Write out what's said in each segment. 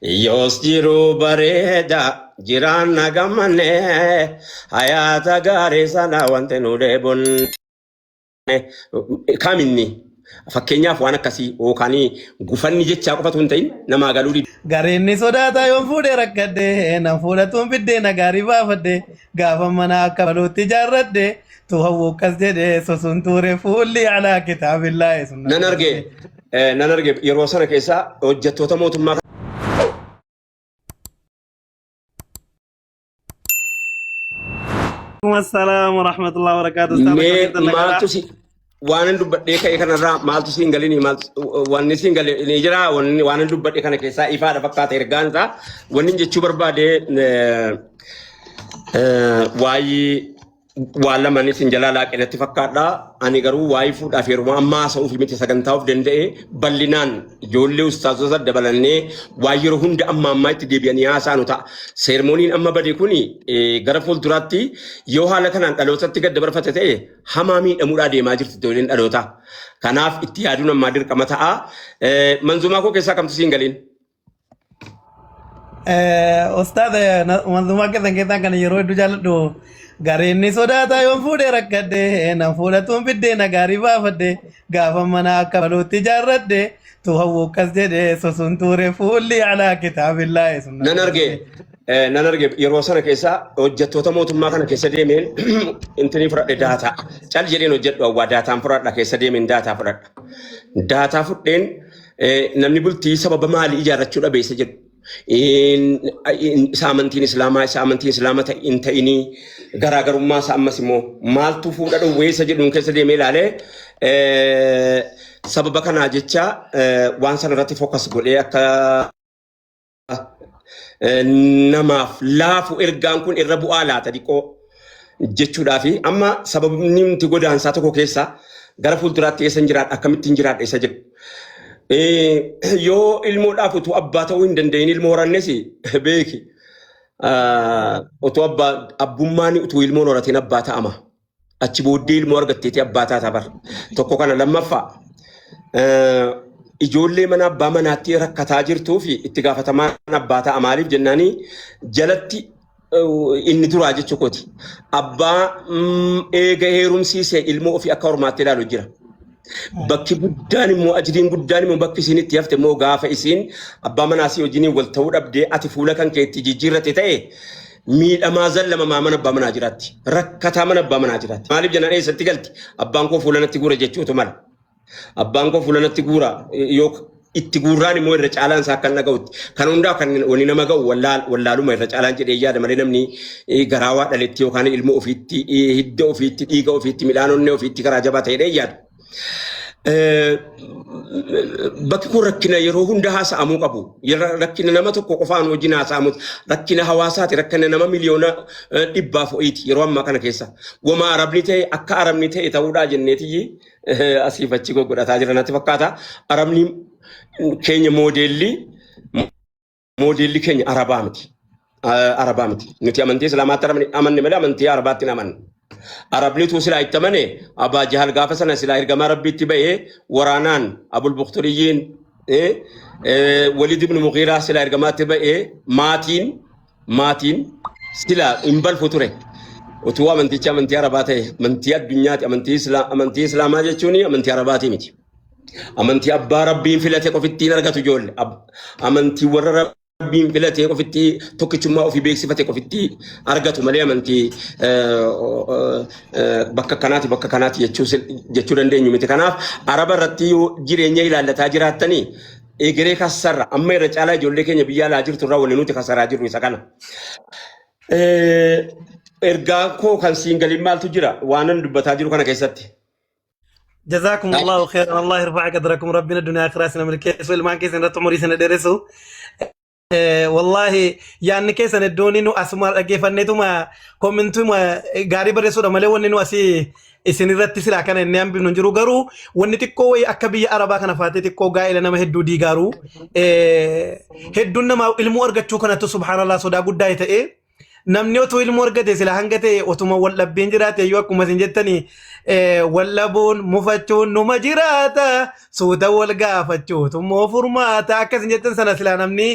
Yoos jiruu bareeda jiraanna gammanne hayaata gaarii sana wanti nu dheebonne. Kaminni fakkeenyaaf waan akkasii yookaan gufanni jechaa qofatu hin ta'in namaa galuu dida. Gareenni sodaataa yoon fuudhee rakkadhe nan fuudhatuun biddeena gaarii baafadhe gaafa mana akka baluutti ijaarradhe tu hawwuqqas jedhe sosun tuure fuulli alaa kitaabillaahi sunna Nan arge nan arge yeroo sana keessa hojjettoota mootummaa Assalamu warahmatullahi wabarakatuh. Ustaz Mee akkam jirtan nagaadha? maaltu si waanan dubbadhee ka'e kanarraa maaltu si hin galini maaltu wanni si hin galini jira wanni waanan dubbadhe kana keessaa ifaadha fakkaata ergaan isaa wanni jechuu barbaade waayii waan lama isin jalaa laaqe natti fakkaadha. Ani garuu waa'ee fuudhaaf heerumaa amma haasa'uuf miti sagantaa of danda'e bal'inaan ijoollee ustaazota dabalannee waa yeroo hunda amma ammaa itti deebi'anii haasa'anu ta'a. Seermooniin amma bade kuni gara fuulduraatti yoo haala kanaan dhalootatti gad dabarfate ta'e hamaa miidhamuudhaa deemaa jirti ijoolleen dhalootaa. Kanaaf itti yaaduun ammaa dirqama ta'a. Manzumaa koo keessaa kamtu siin galiin? Ustaaz manzumaa keessan keessaa kan yeroo hedduu jaalladhu gareenni sodaataa yoon fuudhee rakkadhe nan fuudhatuun biddeena gaarii baafadhe gaafa mana akka baluutti ijaarradhe tu hawwuqqas jedhe sosun tuure fuulli alaa kitaabillaahi sunna Nan arge nan arge yeroo sana keessa hojjettoota mootummaa kana keessa deemeen intinii fudhadhe daataa cal jedheen hojjedhu awwaa daataan fudhadha keessa deemeen daataa fudhadha. Daataa fudheen Namni bultii sababa maalii ijaarrachuu dhabe isa jedhu. Isa amantiin islaamaa isa amantiin islaama hin ta'inii garaagarummaa isaa ammas immoo maaltu fuudha dhowwee isa jedhuun keessa deemee ilaalee sababa kanaa jecha waan sana irratti focus godhee akka namaaf laafu ergaan kun irra bu'aa laata diqoo jechuudhaa fi amma sababni nuti godaansaa tokko keessa gara fuulduraatti eessa hin jiraadha akkamittiin jiraadha isa jedhu. Yoo ilmoodhaaf utuu abbaa ta'uu hin danda'in ilmoo horannes beeki. Utuu abbaa abbummaan utuu ilmoon horatiin abbaa ta'ama. Achi booddee ilmoo argatteeti abbaa taata bar. Tokko kana lammaffaa ijoollee mana abbaa manaatti rakkataa jirtuu fi itti gaafatamaan abbaa ta'a maaliif jennaanii jalatti inni duraa jechuu kooti. Abbaa eega heerumsiise ilmoo ofii akka hormaatti ilaalu jira. Bakki guddaan immoo ajriin guddaan immoo bakki isiin itti hafte immoo gaafa isiin abbaa manaa sii wajjiniin wal ta'uu dhabdee ati fuula kan kee itti jijjiirrate ta'e miidhamaa zallamamaa mana abbaa manaa jiraatti. Rakkataa mana abbaa manaa jiraatti. Maaliif jennaan eessatti galti? Abbaan koo fuula natti guura jechuutu mala. Abbaan koo fuula natti guura yoo itti guurraan immoo irra caalaan isaa akka hin dhaga'utti. Kan hundaa kan wani nama ga'u wallaaluma irra caalaan jedhee yaada malee namni garaa waa dhaletti yookaan ilma ofiitti hidda ofiitti dhiiga ofiitti midhaan onnee ofiitti karaa jabaa ta'edha yaadu. Bakki kun rakkina yeroo hunda haasa'amuu qabu. Rakkina nama tokko qofaan wajjin haasa'amu. Rakkina hawaasaati. Rakkina nama miliyoona dhibbaaf ho'iiti yeroo ammaa kana keessa. Wama arabni ta'e akka arabni ta'e ta'uudhaa jenneetiyyi asiif achi goggodhataa jira natti fakkaata. Arabni keenya moodeelli moodeelli keenya arabaa miti. Arabaa miti. Nuti amantii Islaamaatti amanne malee amantii Arabaatti hin amanne. Arabni utuu silaa itti amane Abaa Jahal gaafa sana silaa ergamaa Rabbiitti ba'ee waraanaan Abul Bukturiyyiin Walid ibn Mughiiraa silaa ergamaatti ba'ee maatiin maatiin silaa hin balfu ture. Utuu amantichi amantii Arabaa ta'e amantii addunyaati amantii Islaamaa jechuun amantii Arabaatii miti. Amantii abbaa Rabbiin filate qofittiin argatu ijoolle. Amantii warra Rabbiin filatee qofitti tokkichummaa ofii beeksifate qofitti argatu malee amantii bakka kanaati bakka kanaati jechuu dandeenyu miti. Kanaaf Araba irratti yoo jireenya ilaallataa jiraattanii egeree kassarra amma irra caalaa ijoollee keenya biyya alaa jirtu irraa wanni nuti kasaraa jirru isa kana. Ergaa koo kan siin galiin maaltu jira waanan dubbataa jiru kana keessatti. جزاكم الله خيرا الله يرفع قدركم ربنا الدنيا آخرة سنة ملكيسو ilmaan keessan irratti umurii sana dheeressu. Wallahi yaanni keessan hedduun nu asuma dhaggeeffanneetuma koomintuma gaarii barreessuudha malee wanni nu asii isin irratti silaa kana inni hambifnu hin jiru garuu wanni xiqqoo wayii akka biyya arabaa kana faatee xiqqoo gaa'ela nama hedduu diigaaru hedduun namaa ilmuu argachuu kanattu subhaanallah sodaa guddaa ta'e. Namni otuu ilmoo argate sila hanga ta'e otuma wal dhabbiin jiraate iyyuu akkuma isin jettanii wal dhabuun mufachuun numa jiraata suuta wal gaafachuutu immoo furmaata akka isin jettan sana silaa namni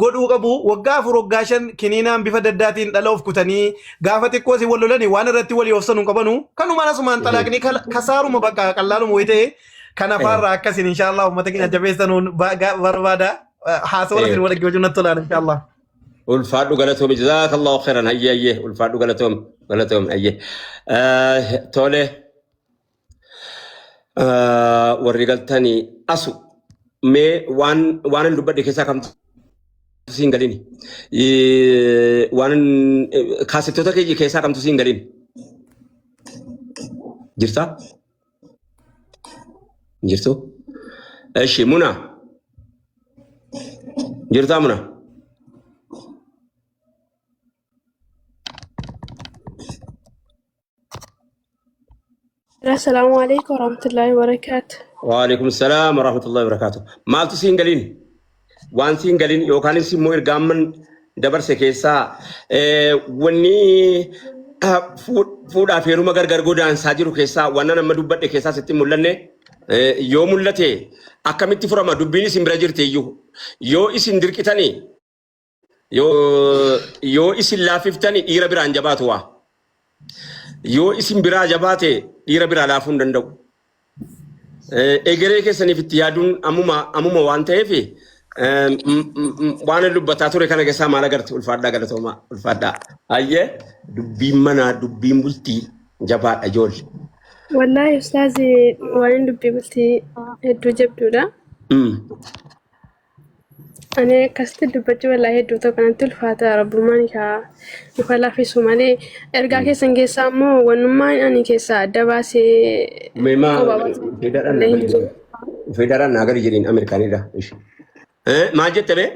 godhuu qabu waggaa 4 waggaa 5 kiniinaan bifa adda addaatiin dhala of kutanii gaafa xiqqoo isin wal lolanii waan irratti walii obsan hin qabanu kanumaan asumaan xalaaqni kasaaruma bakka qallaaluma wayii ta'e kana faarraa akkasiin inshaallah uummata keenya jabeessanuun barbaada haasawa isin wal dhaggeeffachuun natti tolaan inshaallah. Ulfaadhu galatoomi jazaakallahu khairan hayyee hayyee ulfaadhu galatoomi galatoomi hayyee. Tole warri galtanii asu mee waan waan hin dubbadhe keessaa kamtu siin galini waan kaasettoota kee keessaa kamtu siin galini jirtaa jirtu eshi muna jirtaa muna Assalaamu alaikum warahmatullahi wabarakatuh. Waalaikum salaam warahmatullahi wabarakatuh. Maaltu siin galin? Waan siin galin yookaanis immoo ergaamman dabarse keessaa wanni fuudhaaf heeruma gargar godaansaa jiru keessaa waan amma dubbadhe keessaa sitti hin mul'anne yoo mul'ate akkamitti furama dubbiin isin bira jirti iyyuu yoo isin dirqitanii yoo isin laaffiftani dhiira biraan jabaatu waa. Yoo isin biraa jabaate dhiira biraa laafuu hin danda'u. Egeree keessaniif itti yaaduun ammuma ammuma waan ta'eef waan dubbataa ture kana keessaa maal agarte ulfaadhaa galatoomaa ulfaadhaa. Hayyee dubbiin manaa dubbiin bultii jabaadha ijoollee. Wallaahi ustaazi waan dubbii bultii hedduu jabduudha. Ani akkasitti dubbachuu wallaahi hedduu tokko natti ulfaata rabbummaan kaa nufa laffisu malee ergaa keessan keessaa immoo wannummaan ani keessaa adda baasee Mee maa qophaa baasee feedaadhaan naa illee gadi hin jiru. jedhin. Feedaadhaan naa gadi jedhin Ameerikaanidha. Maal jette bee?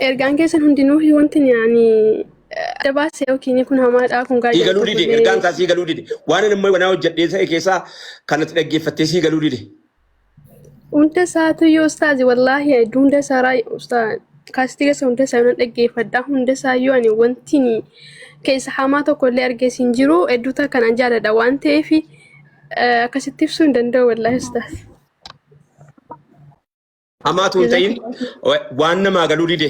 Ergaan keessan hundinuu wanti ani adda baasee yookiin kun hamaadha kun Sii gaarii galuu tokko dide ergaan illee isaa sii galuu dide. Waan inni amma wanaa hojjedhee ta'e keessaa kanatti dhaggeeffattee sii galuu dide. Hunda isaatu yoo ustaazi wallaahi hedduu hunda isaa raay ustaa kaastii keessa hunda isaa nan dhaggeeffadha hunda isaa yoo ani wanti keessa hamaa tokko illee argees hin jiru hedduu takka nan jaaladha waan ta'eef akkasitti ibsuu hin danda'u wallaahi ustaaz. Hamaatu hin ta'in waan namaa galuu dide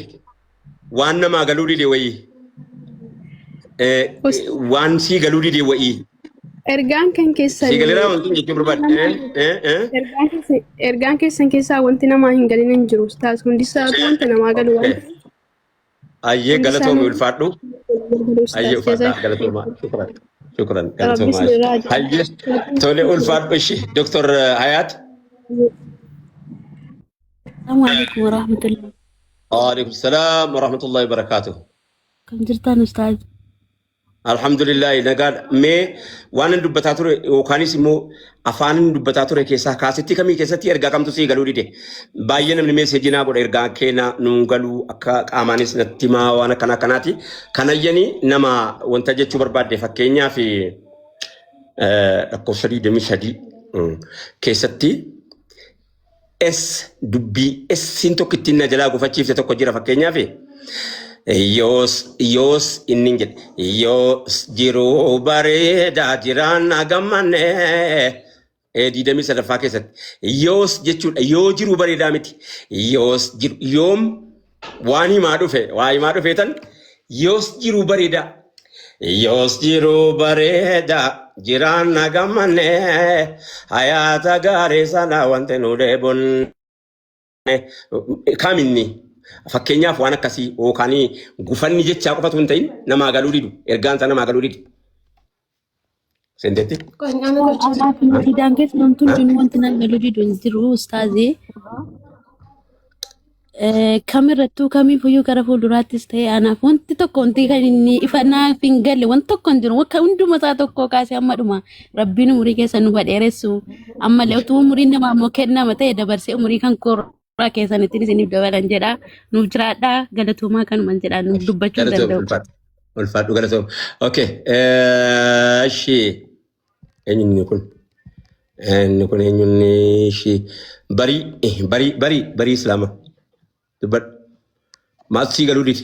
waan namaa galuu dide wayii waan sii galuu dide wayii Ergaan kan keessan sii galeeraa wanti jechuu barbaade. Ergaan keessan keessaa wanti namaa hin galin hin jiru ustaaz hundi isaatu wanta namaa galu waan ta'eef. Ayyee Hundi galatoomi isaanii ulfaadhu. Ayyee ustaaz ulfaadha galatooma. Shukran. Shukran Rabbi galatooma. isinirraa haa Ayyee tole ulfaadhu ishi Dr. Hayaat. Assalamu alaikum warahmatullahi. Waalaikum salaam warahmatullahi wabarakatuh. Kan jirtan ustaaz? Alhamdulillah nagaadha. Mee waan inni dubbataa ture yookaanis immoo afaan inni dubbataa ture keessaa kaasettii kamii keessatti ergaa kamtu sii galuu dide. Baay'ee namni meeseejii naa godha ergaa keenaa nuun galuu akka qaamaanis natti himaa waan akkana akkanaati. Kanayyanii nama wanta jechuu barbaadde fakkeenyaaf lakkoofsa 23 keessatti S dubbii S'n tokko ittiin na jalaa gufachiifte tokko jira fakkeenyaaf yoos yoos inni hin jedhe yoos jiruu bareedaa jiraan na gammanne 23ffaa keessatti yoos jechuudha yoo jiruu bareedaa miti yoos jiru yoom waan himaa dhufe waa himaa dhufe tan yoos jiruu bareedaa yoos jiruu bareedaa jiraan na gammanne hayaata gaarii sana wanti nu dheebonne kaminni fakkeenyaaf waan akkasii yookaan gufanni jechaa qofatu hin ta'in namaa galuu didu ergaan isaa namaa galuu didu. Sentetti? Anaaf fidaan keessa wanti hundinuu wanti nan galu didu hin jiru ustaazii. Kamirrattuu kamiifuyyuu gara fuulduraattis ta'e anaaf wanti tokko wanti kan inni ifa naaf hin galle wanti tokko hin jiru wakka hunduma isaa tokko kaasee amma dhuma rabbiin umurii keessa nu dheeressu ammallee utuu umuriin namaa immoo kennama ta'e dabarsee umurii kan koorraa keessanittiin isiniif dabalan jedha nuuf jiraadhaa galatoomaa kanuman jedha nuuf dubbachuu hin Galatoom danda'u. ulfaadhu. Ulfaadhu galatoom. Okay. Eshi. Eenyunni kun? Inni kun eenyunni ishii? Barii barii barii barii Islaama. Dubbadhu. Maaltu sii galuu dide?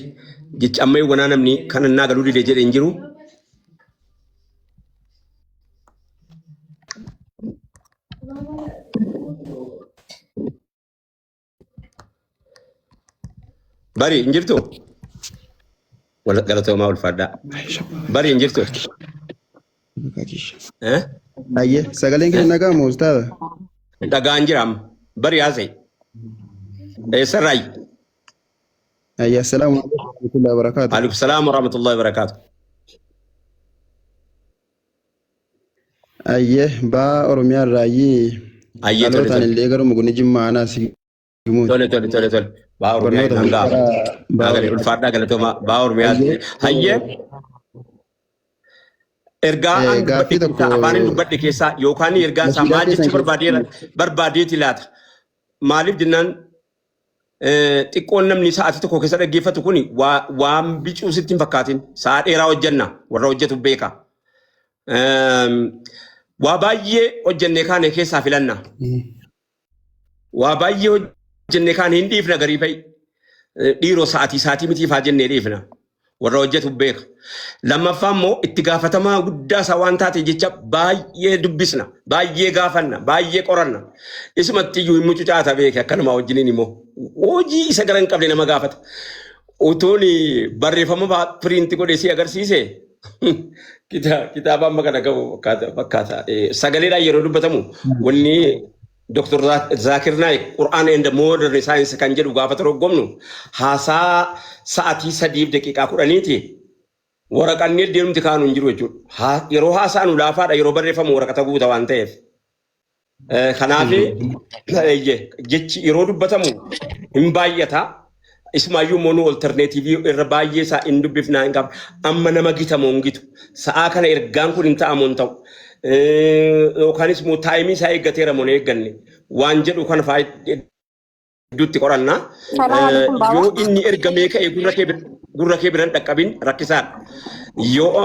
Jechi amma wanaa namni kana naa galuu dide jedhe hin jiru. Bari hin jirtu? Wal galatoomaa ulfaadhaa. Bari hin jirtu? Eh? Ayyee sagaleen keenya dhaga'amu ustaaza. Dhagaan jira amma. Bari haasa'e. Eessarraayi? Ayyee assalaamu alaikum warahmatullahi wabarakaatu. Alaikum salaam warahmatullahi wabarakaatu. Ayyee baa Oromiyaa irraayyii Ayyee tole dhalootaan tole. illee garuma guni Jimmaa aanaa Sigimuuti. Tole tole tole tole. Baa Oromiyaa Barnoota hin gara gaafa. baa Naa galee Oromiyaa. ulfaadhaa galatoomaa baa Oromiyaatti. Ayyee Hayyee ergaa an dubbadhe gaaffii keessaa tokko afaanin dubbadhe keessaa yookaan ergaan isaa nashiidaa maal keessan jechuu barbaadeera keessatti barbaadeeti laata? Maaliif jennaan xiqqoon namni sa'aatii tokko keessa dhaggeeffatu kun waan bicuu sitti hin fakkaatin. Sa'a dheeraa hojjenna warra hojjetu beeka. Waa baay'ee hojjennee kaane keessaa filanna. Waa baay'ee hojjennee kaane hin dhiifna garii fa'i. Dhiiroo sa'aatii sa'aatii mitii faa jennee dhiifna. Warra hojjetu beeka. Lammaffaa immoo itti gaafatamaa guddaa isaa waan taate jecha baay'ee dubbisna, baay'ee gaafanna, baay'ee qoranna. Isumatti iyyuu hin mucucaata beeke akkanumaa wajjiniin immoo hojii isa gara hin qabne nama gaafata. Utuun barreeffama piriinti godhee si agarsiise kitaaba amma kana qabu fakkaata. Fakkaata. Sagaleedhaan yeroo dubbatamu wanni Dr. Zaakir Naayik Qur'aan and Modern Science kan jedhu gaafa torgommnu haasaa sa'atii 3:10ti. Waraqanni deemti kaanu hin jiru jechuudha. Yeroo haasa'anu laafaadha yeroo barreeffamu waraqata guuta waan ta'eef. Kanaaf jechi yeroo dubbatamu hin baay'ata. Isumaayyuu immoo nu alterneetiivii irra baay'ee isaa hin dubbifnaa hin qabnu. Amma nama gitamu hin gitu. Sa'aa kana ergaan kun hin ta'amu hin ta'u. Yookaanis immoo taayimii isaa eeggateera moo hin eegganne waan jedhu kana fa'aa hedduutti qoranna. Salaam alaikum Yoo baaba. inni ergamee ka'e gurra kee biran dhaqqabin rakkisaadha. Yoo